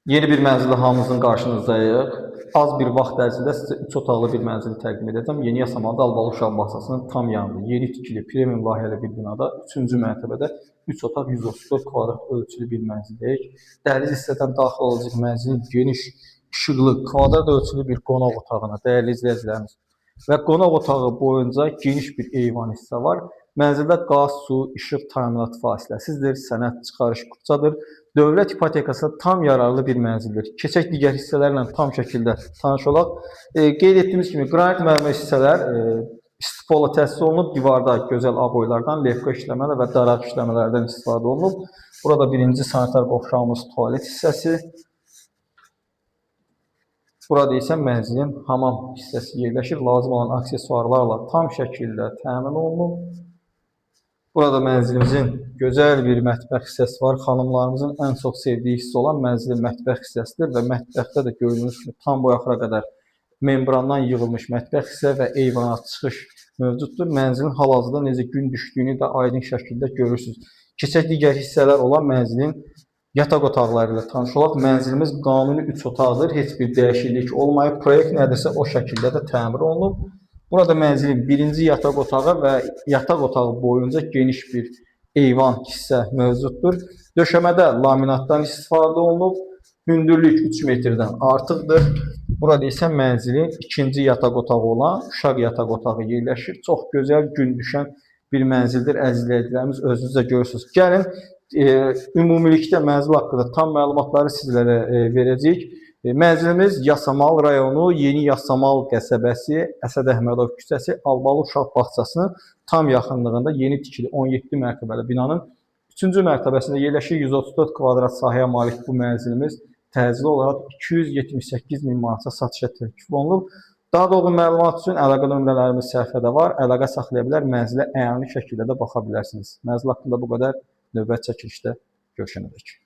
Yeni bir mənzildə hamınızın qarşınızdayıq. Az bir vaxt ərzində sizə 3 otaqlı bir mənzili təqdim edəcəm. Yeni Yasamalda Albalı Uşaq Bağçasının tam yanında, yeni tikili premium layihəli bir binada 3-cü mərtəbədə 3 otaq 134 kvadrat ölçülü bir mənzildəyik. Dəhliz hissədən daxil olacaq mənzilin geniş, işıqlı, kvadrat ölçülü bir qonaq otağına, dəyərli izləyicilərimiz. Və qonaq otağı boyunca geniş bir eyvan hissə var. Mənzildə qaz, su, işıq təminatı fasiləsizdir, sənəd çıxarış kupçadır. Dövlət ipotekasına tam yararlı bir mənzildir. Keçək digər hissələrlə tam şəkildə tanış olaq. Qeyd etdiyimiz kimi qranit mərmər hissələr istipola təsis olunub, divarda gözəl aboylardan, levka işləmələr və daraq işləmələrdən istifadə olunub. Burada birinci sanitar qovşağımız tualet hissəsi. Burada isə mənzilin hamam hissəsi yerləşir. Lazım olan aksesuarlarla tam şəkildə təmin olunub. Burada mənzilimizin gözəl bir mətbəx hissəsi var. Xanımlarımızın ən çox sevdiyi hissə olan mənzilin mətbəx hissəsidir və mətbəxdə də gördüyünüz kimi tam boy axıra qədər membrandan yığılmış mətbəx hissə və eyvana çıxış mövcuddur. Mənzilin hal-hazırda necə gün düşdüyünü də aydın şəkildə görürsünüz. Keçək digər hissələr olan mənzilin yataq otaqları ilə tanış olaq. Mənzilimiz qanuni 3 otaqdır. Heç bir dəyişiklik olmayıb. Proyekt nədirsə o şəkildə də təmir olunub. Burada mənzilin birinci yataq otağı və yataq otağı boyunca geniş bir eyvan hissə mövcuddur. Döşəmədə laminatdan istifadə olunub. Hündürlük 3 metrdən artıqdır. Burada isə mənzilin ikinci yataq otağı olan uşaq yataq otağı yerləşir. Çox gözəl gün düşən bir mənzildir, əziz izləyicilərimiz, özünüz də görürsünüz. Gəlin, ümumilikdə mənzil haqqında tam məlumatları sizlərə verəcəyik. Mənzilimiz Yasamal rayonu, Yeni Yasamal qəsəbəsi, Əsəd Əhmədov küçəsi, Albalı Uşaq Bağçasının tam yaxınlığında yeni tikili 17 mərtəbəli binanın 3-cü mərtəbəsində yerləşir. 134 kvadrat sahəyə malik bu mənzilimiz təcili olaraq 278 min manata satışa təklif olunub. Daha dolğun məlumat üçün əlaqə nömrələrimiz səhifədə var. Əlaqə saxlaya bilər, mənzilə əyani şəkildə də baxa bilərsiniz. Mənzil haqqında bu qədər. Növbəti çəkilişdə görüşənədək.